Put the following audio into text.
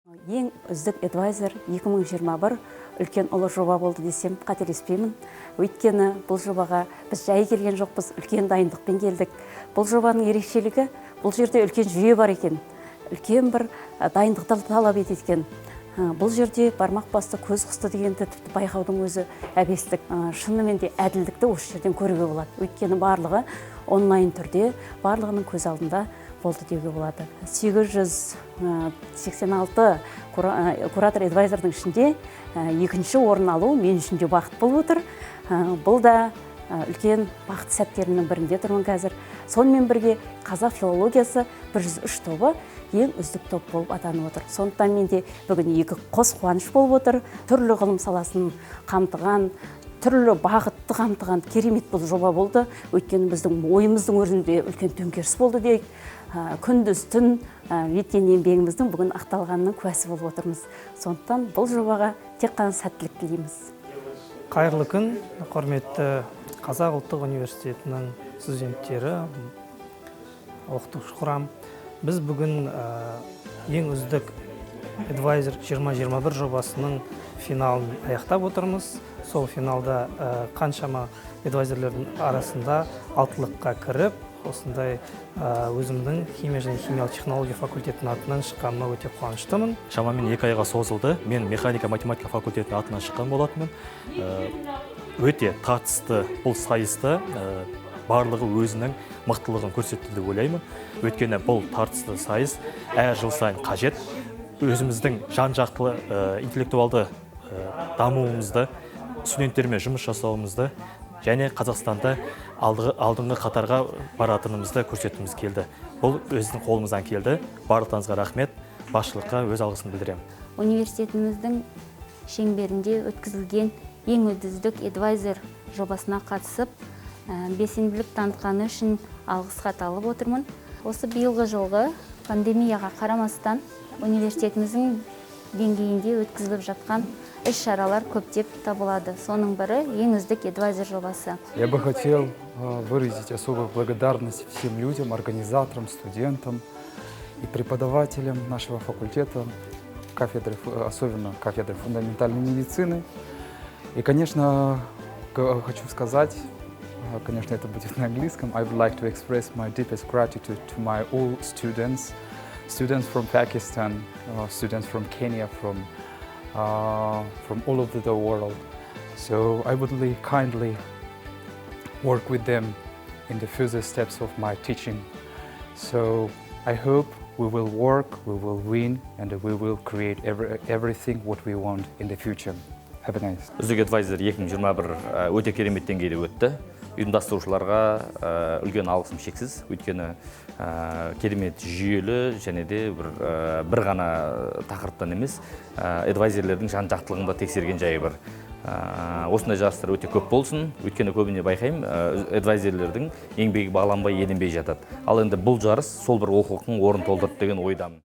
Ең үздік эдвайзер 2021 үлкен ұлы жоба болды десем, қателеспеймін. Өйткені бұл жобаға біз жай келген жоқпыз, үлкен дайындықпен келдік. Бұл жобаның ерекшелігі: бұл жерде үлкен жүйе бар екен, үлкен бір дайындықты талап етеді екен. Бұл жерде бармақ басты, көз қысты дегенді тіпті байқаудың өзі әбестік. Шынымен де әділдікті осы жерден көруге болады, өйткені барлығы онлайн түрде, барлығының көз алдында болды деуге болады. 886 куратор эдвайзердің ішінде екінші орын алу мен үшін де бақыт болып отыр. Бұл да үлкен бақыт сәттерімнің бірінде тұрмын қазір. Сонымен бірге қазақ филологиясы 103 тобы ең үздік топ болып атанып отыр. Сондықтан менде бүгін екі қос қуаныш болып отыр. Түрлі ғылым саласын қамтыған, түрлі бағытты қамтыған керемет бұл жоба болды, өйткені біздің ойымыздың өзінде үлкен төңкеріс болды дейік. Күндіз түн еткен еңбегіміздің бүгін ақталғанының куәсі болып отырмыз. Сондықтан бұл жобаға тек қана сәттілік тілейміз. Қайырлы күн, құрметті Қазақ ұлттық университетінің студенттері, оқытушы құрам! Біз бүгін «Ең үздік эдвайзер 2021» жобасының финалын аяқтап отырмыз. Сол финалда қаншама эдвайзерлердің арасында алтылыққа кіріп, осындай өзімнің химия және химиялық технология факультетінің атынан шыққаныма өте қуаныштымын. Шамамен 2 айға созылды. Мен механика математика факультетінің атынан шыққан болатынмын. Өте тартысты бұл сайыста барлығы өзінің мықтылығын көрсетті деп ойлаймын, өйткені бұл тартысты сайыс әр жыл сайын қажет. Өзіміздің жан жақты интеллектуалды дамуымызды, студенттермен жұмыс жасауымызды және Қазақстанда алдыңғы қатарға баратынымызды көрсеткіміз келді. Бұл өзінің қолымыздан келді. Барлықтарыңызға рахмет, басшылыққа өз алғысымды білдіремін. Университетіміздің шеңберінде өткізілген «Ең үздік эдвайзер» жобасына қатысып, белсенділік танытқаны үшін алғыс хат алып отырмын. Осы биылғы жылғы пандемияға қарамастан, университетіміздің деңгейінде өткізіліп жатқан іс-шаралар көптеп табылады. Соның бірі – «Ең үздік эдвайзер» жобасы. Я бы хотел выразить особую благодарность всем людям, организаторам, студентам и преподавателям нашего факультета, кафедры, особенно кафедры фундаментальной медицины. И, конечно, хочу сказать, конечно, это будет на английском, I would like to express my deepest gratitude to my all students, students from Pakistan, students from Kenya, from all over the world. So I would really kindly work with them in the further steps of my teaching. So I hope we will work, we will win, and we will create everything what we want in the future. Have a nice «Үздік эдвайзер 2021» өте керемет деңгейде өтті. Ұйымдастырушыларға үлкен алғысым шексіз, өйткені керемет жүйелі және де бір ғана тақырыптан емес, эдвайзерлердің жан жақтылығын да тексерген жайы бар. Осындай жарыстар өте көп болсын, өйткені көбіне байқаймын, эдвайзерлердің еңбегі бағаланбай, еленбей жатады. Ал енді бұл жарыс сол бір олқылықтың орнын толтырды деген ойдамын.